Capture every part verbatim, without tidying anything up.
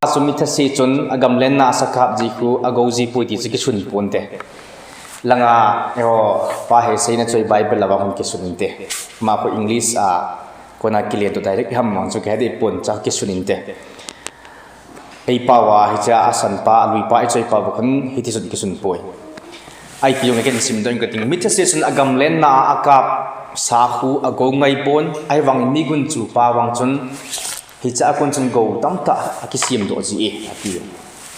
Achu mi thase chun agamlen na asakap ji khu agou ji poi ti chu kisun ponte. Langa, eiho, pa he seina chu Bible a vang hung kisun inte. Ama khu English a, kona kile to direct ham mang chu kihade pon cha kisun inte. Ei pao a, hiche a asan pa, alui pa, ichoi pa bou khun, hiti chun kisun poi. Ipi jong le ken sim doh ing kating. Mi thase chun agamlen na a akap sa khu agou ngai pon, ahivang mi gunchu pa vang chun, hiche a kon chun gou tamtah akisem doh ji e, ati.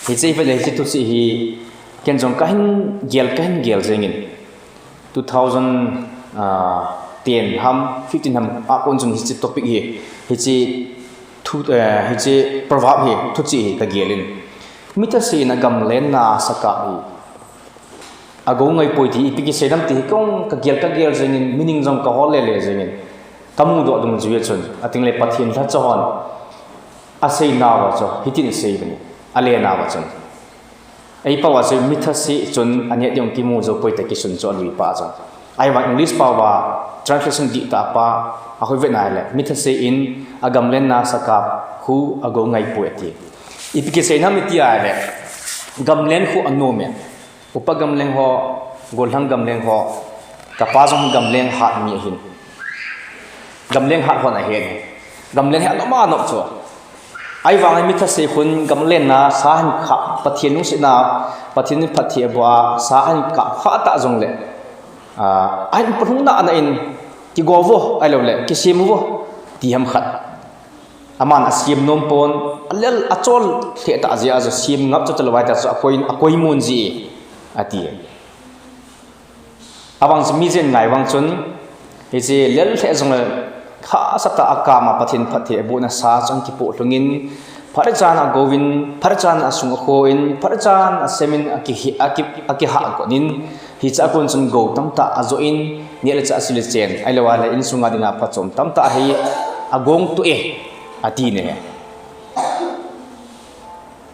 Hiche hi vele hiche thuchih hi, ken jong kahin gel, kahin gel jeng in. Two thousand, ah, ten ham, fifteen ham, a kon chun hiche topic hi, hiche thu, eh, hiche proverb hi, thuchih hi kagel in. Mi thase in agamlen na asakap hi agou ngai poi ti, ipi kisei nam ti hi kong kagel, kagel jeng in, meaning jong kahol lele jeng in. Kamu doh dungjuia chun, ating le Pathen lhacha hon asei nauva chu, hitin asei bani, ale nauva chun. Ei pao a chu mi thase chun aneh ding kimu jou poi ti kisun chu alui pa chun. Ahivang English pao a translation dihtah pa, ahoi vet na le, mi thase in agamlen na asakap khu agou ngai poi ati. Ipi kisei nam iti a le, gamlen khu anom e. Upa gamlen ho, gollhang gamlen ho, kapa jong gamlen hat mi ahin. Gamlen hat hon ahin. Gamlen hi anom anom chu. Ahivang mi thase khun gamlen na sa ahin kap, Pathen lungsetna, Pathen in phatthei aboh a, sa ahin kap kha ta jong le. Ah, ahin pohlhung na na in kigo vo, ahilou le, kisem vo, ti ham khat. Aman asem nom pon, alel achol lheh ta jeh a chu sem ngap chu talou vai ta chu akoi, akoi mun ji e, ati. Avang chu mi jen ngai vang chun, hiche lel lheh jong le, hahsa tah a akam a Pathen phatthei abohna sa chun kipoh lhung in, phat chan a agou in, phat chan a asung akho in, phat chan asem in, akihi, aki, akihah got in, hiche a kon chun gou tamtah ajoh in, neh le chah, sil le chen, ahilou le insunga dinga phachom tamtah hi agong toh e, ati ne.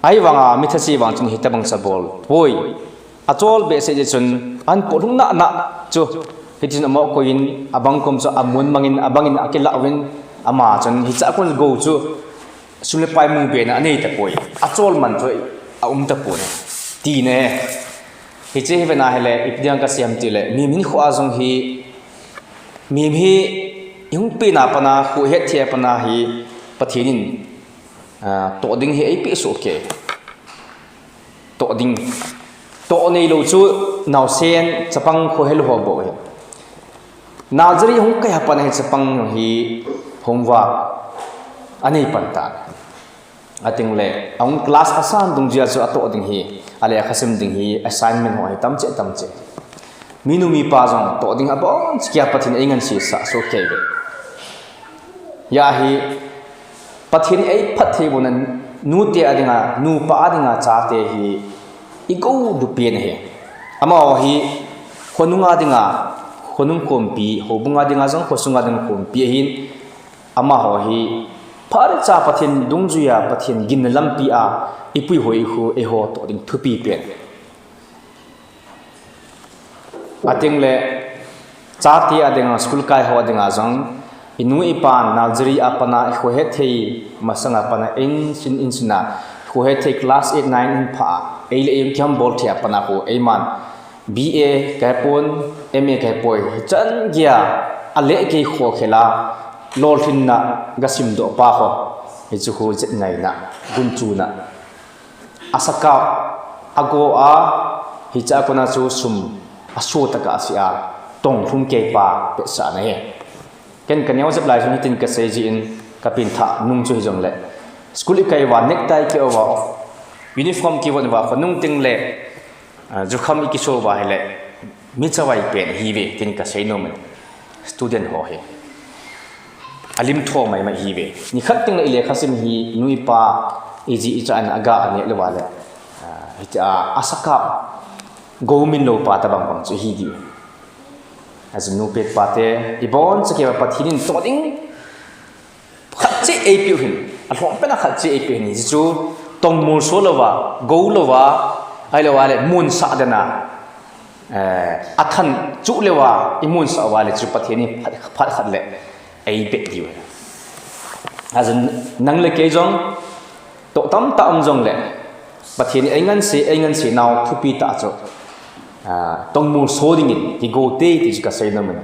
Ahivanga mi thase vang chun hitobang cha bol poi. Achol behseh jeh chun ahin pohlhung na na chu. Hiti chun amo koi in, abang kom chu amun mang in, abang in akilah uvin, ama chun hiche a kon gou chu sum le pai mu be na anei tapoi. Achol man chu aum tapoi. Ti ne. Hiche hi vena hile, ipi dinga kasei ham tile, mihem hinkho a jong hi, mihem hi ihung pen a pat a, khohet thei a pat a hi, Pathen in, ah, toh ding hi eipeh soh kei. Toh ding. Toh neilou chu naosen, chapang, khohelou ho bou ahi. Nursery hung kai a pat a hi chapang hi homework anei pan ta. Ating le, ahung class asan dungjuia chu atoh ding hi, alekha sim ding hi, assignment ho hi tamche, tamche. Minu mipa jong toh ding abon, chikei a Pathen in eingansei sah soh kei ve. Hia hi, Pathen in eiphatthei bohna nute a dinga, nupa a dinga chate hi, igou dup pen ahi. Amaho hi, khonung a dinga, khonung khompi, houbung a dinga jong, khosung a dinga khompi ahin, amaho hi, phatecha Pathen dungjuia, Pathen ginna lampi a, ipuihoi khu, eiho toh ding thupi pen. Ating le, chate a dinga, school kai ho a dinga jong, inu ipan, nursery a pat a, ikhohet thei, masang a pat a, insin, insin a, ikhohet thei class eight, nine in pha, ei le ei kihambol thei a pat a khu, eiman, B A kahe pon, M A kahe poi, hichan geiya, aleh kei kho khel a, lolhinna gasim doh pa ho, hichu khu jet ngaina, gunchuna. Asakap, ago a, hiche a kona chu sum, aso tah a asei a, tong lhum kei pa, pehsah na hi. Ken kaneo jep lai jong hitin kasei jin, kapen tha nung chu hijong le. School ikai uva, necktie ikeh uva, uniform kivon uva, khonung teng le, Ah, jukham ikiso uva hile, mi chavai pen ihiuve, tin kasei nom in. Student ho hi. Alim tho mai mai ihiuve. Nikhat teng le ilekha sim hi, nu ipa, iji icha in aga aneh lou uva le. Ah, hitia, asakap, gou min lou pa tabang bang chu ihi diu. Ajinu pet pate, ibon chakei uva Pathen in toh ding, khat cheh eipeh u hin, alhom pen a khat cheh eipeh u hin, hichu tong molso louva, gou louva, ahilou le, mun sah den a, eh, athan chu louva, imun sah uva le, chu Pathen in phat, phat khat le, eipeh diu. Ajin nang le kei jong, Toh tamtah um jongle, Pathen in einganse, einganse nau thupi tah chu, ah, tongmol so dingin kigo te ti chu kasei nom in.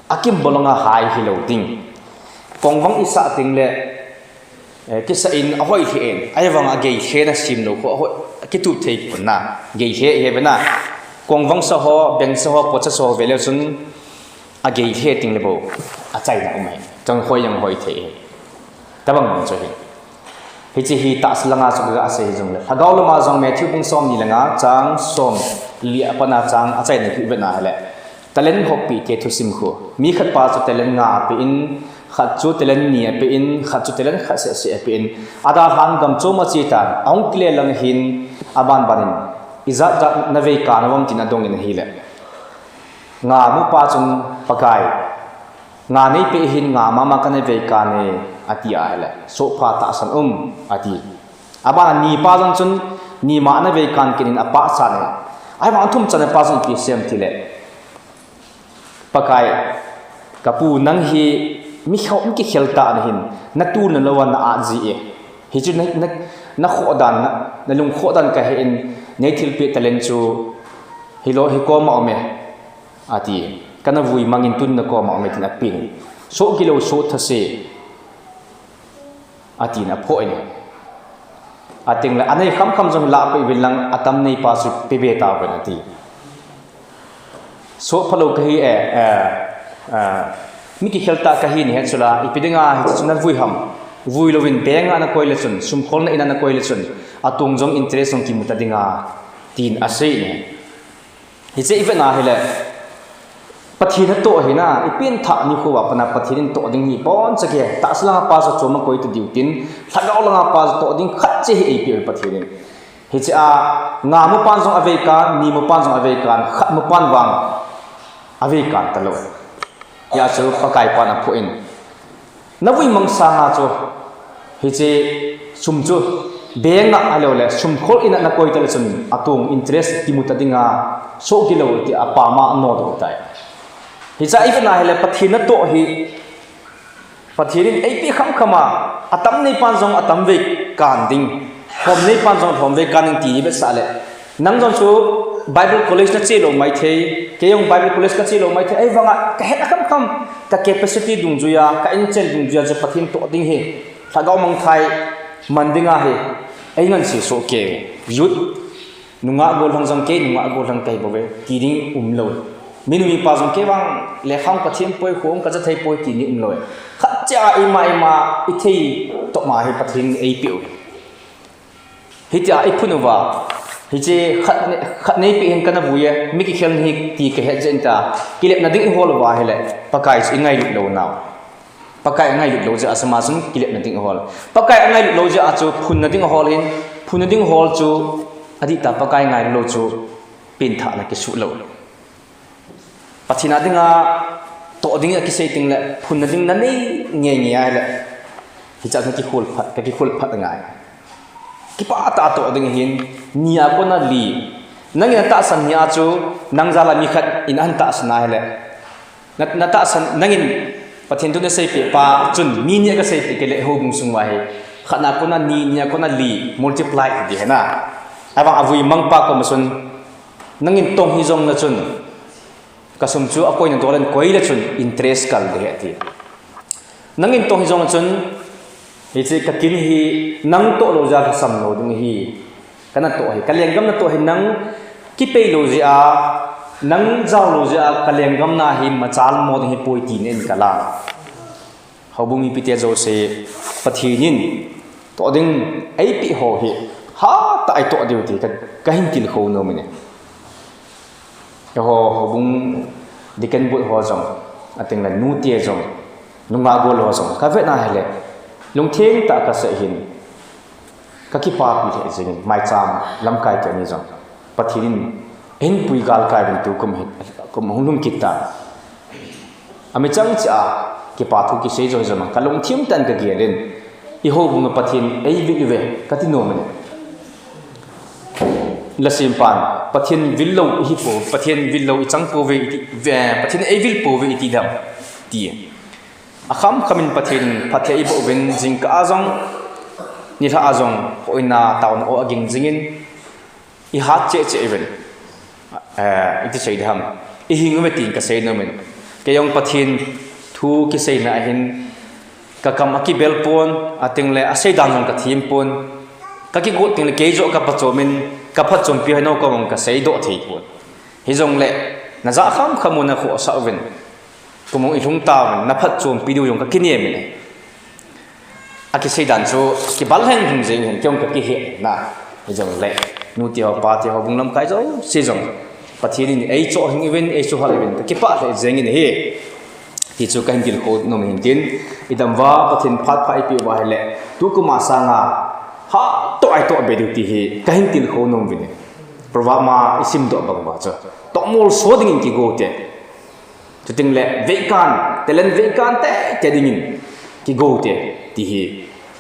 Akim bolanga hai hilou ding. Kongvang isah tengle, eh, kisah in ahoi lheh in, ahivanga gei lheh na sim lou kho, ahoi, kitup thei pon na, gei lheh hi ve na. Kongvang sa ho, beng sa ho, potsa sa ho ve leu chun, agei lheh tengle bou achaina um ahi. Chang hoi jong hoi thei ahi. Tabang bang chu ahi. Hiche hi tahsa langa chu kaga sei hijongle, Lhagao lama jong Matthew bung somni le nga chang somli a pat a chang achaina kivet na hile, talent hoppi te thusim khu. Mi khat pa chu talent nga apen, khat chu talent ni apen, khat chu talent khat seh seh apen, adalhan gam chom a ache tan, ahung kile lang hin, aban ban in, ijat jat na veikan uvam tin adong in ahile, nga mupa chun, Pakai, nga neipeh hin nga mama kana veikan e, ati ahile, soh pha tahsan um, ati. Aban a ni pa jong chun, ni ma ana veikan kit in apachat e. Ahivang athum channa pa jong ipi asei em tile, Pakai, kapu nang hi mi kho, mi kikhel tah nahin, natulna louva na-at ji e. Hichu na, na, nakhoh dan, na, nalungkhoh dan kahe in, neithilpeh talent chu hilou hi koma um e, ati. Kana vui mangin tun nakoma um e tin apen. Soh kilou, soh thase, atin aphoh in. Atengle anei khamkham jong lah peh uvin lang, atam neipa chu pebe tauvin ati. Soh phalou kahi e, eh, eh, mi kikhel tah kahi nahet chula, ipi dinga hichu navui ham? Vui louvin bank a nakoi le chun, sumkholna in a nakoi le chun, atong jong interest jong kimu ta dinga, tin asei in ahi. Hiche ivet na hile, Pathen natoh hina, ipen thah nikho uva pat a Pathen in toh ding hi boncha kei, tahsa langa pa chu achom a koi ta diu tin, Lhagao langa pa chu toh ding khat cheh hi eipeh u Pathen in. Hiche a, nga mupan jong aveikan, ni mupan jong aveikan, khat mupan vang aveikan talou. Hijeh chun Pakai pan aphoh in. Navui mang sanga chu, hiche sum chu, bank a ahilou le, sumkhol in a nakoi ta le chun, atong interest kimu ta dinga, soh kilou ti apam a anodoh tai. Hiche a ivet na hile, Pathen natoh hi, Pathen in eipeh khamkham a, atam neipan jong atam vei kan ding, lhom neipan jong lhom vei kan ding ti hi vetsah le. Nang jong chu Bible College nache lou maithei, kei jong Bible College kache lou maithei, ahivanga kahet a khamkham, ka capacity dungjuia, ka inchen dungjuia chu Pathen toh ding hi, Lhagao mangthai man dinga hi, einganse soh kei, youth, nungah gollhang jong kei, nungah gollhang kahi bouve, ti ding umlou. Minu mipa jong kei vang, lekha hung kathempoi, kho hung kajatheipoi, ti ding umlou. Khat cheh a ima ima, ithei toma hi Pathen in eipeh u. Hitia iphun uva, hiche khat nei, khat neipeh hin kana vui e, mi kikhel hi ti kahet jeh in tia, kilepna ding ihol uva ahile, Pakai chu ingailut lou nau. Pakai angailut lou jeh a chu ama chun kilepna ding ahol. Pakai angailut lou jeh a chu phunna ding ahol hin, phunna ding hol chu, adih tah Pakai ngailut lou chu, penthahna kisuh lou. Pathen a dinga toh ding akisei tengle, phunna ding nanei ngeingei ahile, hichea kakikhol phat, kakikhol phat angai. Kipah tah a toh ding ahin, ni a kona li. Nangin natahsan ni a chu, nang jal a mi khat in ahin tahsan ahile, na, natahsan, nangin Pathen thu naseipeh pa chun, mi ni a kaseipeh kei le houbung sung uva hi, khat na kona ni, ni a kona li, multiply ti ding hina. Ahivang avui mang pa koma chun, nangin tong hijong le chun, kasum chu akoina dol in koi le chun interest kal ding ahi ati. Nangin tong hijong le chun, hiche kakin hi nang toh lou jeh a lhasam lou ding ahi. Kanatoh hi, kalenggam natoh hi nang kipei lou jeh a, nang jao lou jeh a, kalenggam na hi machal mo ding ahipoi ti nen kala. Houbung mipite jouse, Pathen in toh ding eipeh ho hi, hatah a itoh diu ti ka, kahin tilkhou nom in ahi. Eiho, houbung deacon board ho jong, atengle nute jong, nungah gol ho jong, kavet na hile, lungtheng tah a kasei hin, kakipapi lheh jengin, maicham lamkai kei ni jong, Pathen in, eihin pui galkai uvin tukum hi, kum hung lhung kit tan. Amichang cheh a, kipa thu kisei jo hi jong, kalungthim tah in kagel in, eihoubung a Pathen eivil uve, kati nom in. Lasempan, Pathen vil lou ihi pou, Pathen vil lou ichang pouve iti, ve, Pathen eivil pouve iti dem, ti. Akhamkham in Pathen phatthei eiboh uvin jingkah a jong, nilhah a jong hoina taona o aging jingin, ihat cheh cheh uvin, eh, iti sei diham, ihing uve tin kasei nomin. Kei jong Pathen thu kiseina ahin, kakam akibel pon, atengle asei dan jong kathem pon, kakigot tengle kei joh kaphachomin, kaphatchompi hoi nou koma kaseidoh thei pon. Hijongle, najah kham kham u nakhohsah uvin, kumong ilhung tauvin, naphatchompi diu jong kakinem in. Akisei dan chu kibal lheng lhung jeng hin, kei jong kakihe na. Hijongle, nute ho, pate ho, bung lamkai jouse jong, Pathen in eichoh hing uvin, eichoh hal uvin, kakipah lheh jengin ahi. Ti chu kahin tilkhou nom hin tin, idam uva Pathen phat pha eipeh uva ahile, tukum a sanga hatah a itoh be diu ti hi kahin tilkhou nom uvin. Proverb ma isimdoh bang uva chu, tohmolso dingin kigo te. Chutengle veikan, talent veikan tei tei dingin kigo te, ti hi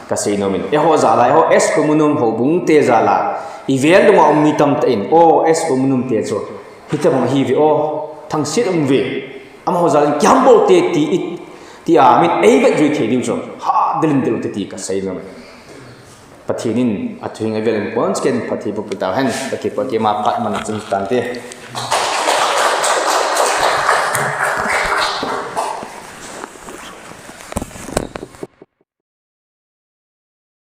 kasei nomin. Eiho jal a, eiho S Khomunom houbung te jal a, ivel dunga um mi tamtah in, o, S Khomunom te chu hitobang ahiuve o, thangset um uve, amaho jal in kihambol te ti, tia min eivet jui thei diu chu hadel in del u te ti kasei nomin. Pathen in athu hing avel in bonchah in phatthei boh peh tauhen, kakipah, keima phat mana chun tante.